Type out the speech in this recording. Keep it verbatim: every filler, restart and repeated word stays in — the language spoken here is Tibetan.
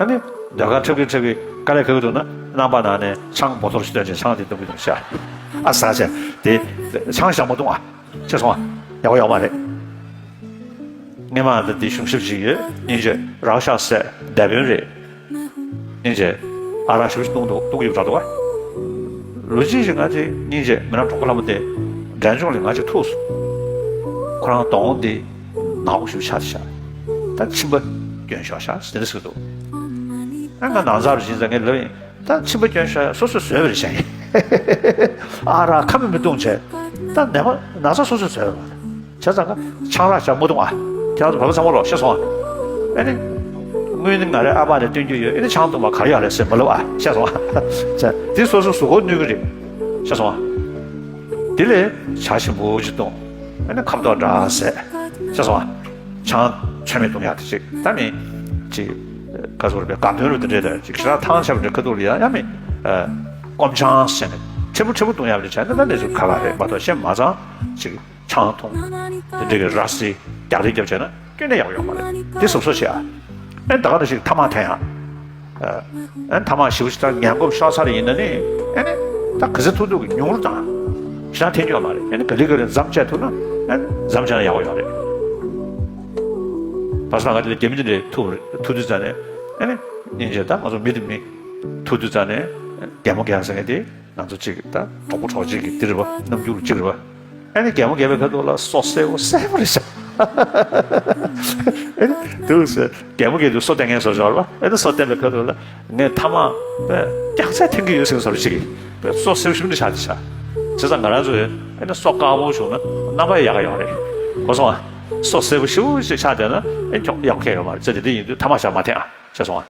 ཨ་ནི་ཟློས་གར་འཁྲབ་ཀྱི་འཁྲབ་ཀྱི་དཀའ་ལས་ཁག་གི་འདུག་ན། རྣམ་པ་ནང་ནས་ཆང་བོ་ཏོར་ཞིག་བཏོན་བྱས་ཆང་དེ་འཐུང་གི་འདུག་ཤག་ཨ་ཟ་བྱས་དེ་ཆང་ཞག་མ་འཐུང་ཨ། ཤེས་སོང་ཨ། ཡག་པོ་ཡོད་མ་རེད། སྔས་མ་ད་དེ་གཞུང་ཞབས་ཅིག་ཡོད། སྙིང་རྗེ་རག་ཤག་ཟེར་སྡེ་དཔོན་རེད། སྙིང་རྗེ་ཨ་རག་ཞེ་པོ་ཅིག་བཏུང་འདུག་བཏུང་གི་ཡོད་པ་འདྲ་འདུག་ཨ། ལོ་གཅིག་ཞིག་ང་ཚོའི་སྙིང་རྗེ་མི་རབས་གྲོགས་པོ་ལྷ་མོ་དེ་འབྲས་ལྗོངས་ལ་ང་ཅིག་ཐུག་སོང་། ཁོ་རང་གདོང་དེ་ནག་པོ་ཞེ་པོ་ཆགས་ཤག་ད་མཆིན་པ་སྐྱོན་ཤོར་ཤག་ཟེར་ནས་ཟེར་གི་འདུག་ཨ་ང་ནང་ཚར་བཞིན་ཟེར་ངས་ལབ་ཡིན། ད་མཆིན་པ་སྐྱོན་ཤོར་ཡ་སོ་སོས་བཟོས་པ་རེད་བཤད་ཡིན། ཨ་རག་ཁ་མི་མི་བཏུང་བྱས། ད་ནད་པ་ན་ཚ་སོ་སོས་བཟོས་པ་རེད། བྱས་ཙང་ཀ་ཆང་རག་ཞག་མ་འཐུང་ཨ། ཁྱེད་རང་ཚོ་བོད་པ་ཚང་མ་ལོ་ཤེས་སོང་ཨ། ཨེ་ནི། དངུལ་ནི་ང་རའི་ཨ་ཕ་ནས་བཏོན་རྒྱུ་ཡོད། ཨེ་ནི་ཆང་འཐུང་བ་ག་རེ་ཡོད་རེད་ཟེར་མ་ལབ་ཨ། ཤེས་སོང་ཨ། བྱས་དེ་སོ་སོ་གཟུགས་པོ་གནོད་ཀྱི་རེད། ཤེས་སོང་ཨ། དེ་ལས་ཇ་ཞིམ་པོ་ཅིག་བཏུང་། ཨེ་ནི་ཁ་མདོག་འདྲ་ཟེར། ཤེས་སོང་ཨ། ཆང་ཚོད་མེད་བཏུང་ཡག་དེ་ཅིག་ད་མི་ཅིག་ག་ཚོད་རེད་པས་དགའ་སྟོན་རུ་དེ་འདྲས་དང་ཅིག་ཞེ་དྲག་ཐང་ཆད་པ་འདྲ་ཁ་ཐུག་ལ་ཡ་ཡ་མི། སྐོམ་ཆང་ཟེར་ནས་ཕྲན་བུ་ཕྲན་བུ་བཏུང་ཡག་དེ་བྱས་ན་ད་ནས་ཚུལ་ཁ་ཁ་རེད་མ་གཏོགས་གཞན་མ་ཚང་ཅིག་ཆང་འཐུང་དེ་འདྲས་ཀྱི་ར་བཟི་རྒྱག་རེས་རྒྱབ་བྱས་ན་ཀུན་ནས་ཡག་ཡོད་མ་རེད། དེ་གཟབ་གཟབ་བྱེད་ཨ། ཨེ་ད་ག་ནང་བཞིན་ཐ་མག་འཐེན་ཡག་ཨ་ནི་ཐ་མག་ཞེ་པོ་ཅིག་ད་ངན་གོམས་ཤོར་ཚར་ཡིན་ན་ནི། ཨ་ནི་ད་ག་ཚོད་ཐུབ་ཐུབ་ཀྱི་ཉུང་རུ་བཏང་། ཞེ་དྲག་འཐེན་རྒྱུ་ཡོད་མ་རེད། ཨ་ནི་ག་ལེ་ག་ལེ་མཚམས་བཅད་ཐུབ་ན་ཨ་ནི་མཚམས་བཅད་ན་ཡག་པོ་ཡོད་རེད། བར་སྐབས་ང་ཚོ་ལ་རྒྱ་མི་འདི་འདྲའི་ཐུག་རེད། ཐུག་དུས་ཙ་ནས་ཨ་ནི་སྙིང་རྗེ་ད་ང་ཚོ་མི་དེ་མི་ཐུག་དུས་ཙ་ནས་གད་མོ་བགད་ཟེར་མཁན་དེ་ང་ཚོ་གཅིག་ད་གྲོགས་པོ་གྲོགས་མཆེད་ཀྱི་འདི་རེད་པ། རྣམ་འགྱུར་གཅིག་རེད་པ། ཨ་ནི་གད་མོ་བགད་པའི་ཁ་ཐུག་ལ་སོ་སེར་པོ་སེར་པོ་རེད་ཤག་ཨ་ནི་དུས་སུ་གད་མོ་བགད་དུས་སོ་བསྟན་མཁན་བཟོ་འདྲ་བ། ཨ་ནི་སོ་བསྟན་པའི་ཁ་ཐུག་ལ་ངས་ཐ་མག་དཔེ་རྒྱགས་ཚད་འཐེན་གྱི་ཡོད་ཟེར་བཟོ་འདྲ་ཅིག་གིས་དཔེ་སོ་སེར་པོ་ཞེ་པོ་འདྲ་ཆགས་ཏེ་ཤག་བྱས་ཙང་ང་རང་ཚོས་ཨ་ནི་སོ་དཀར་པོ་བྱུང་ན་རྣམ་པ་ཡག་ག་ཡོད་རེད། གོ་སོང་ཨ། སོ་སེར་པོ་ཞེ་པོ་ཞིག་ཆགས་བསྡད་ན་ཨ་ནི་ཁྱོད་ཡག་ག་ཡོད་མ་རེད། བྱས་ཙང་དེ་ཡིན་དུས་ཐ་མག་ཞག་མ་འཐེན་ཨ། ཤེས་སོང་ཨ།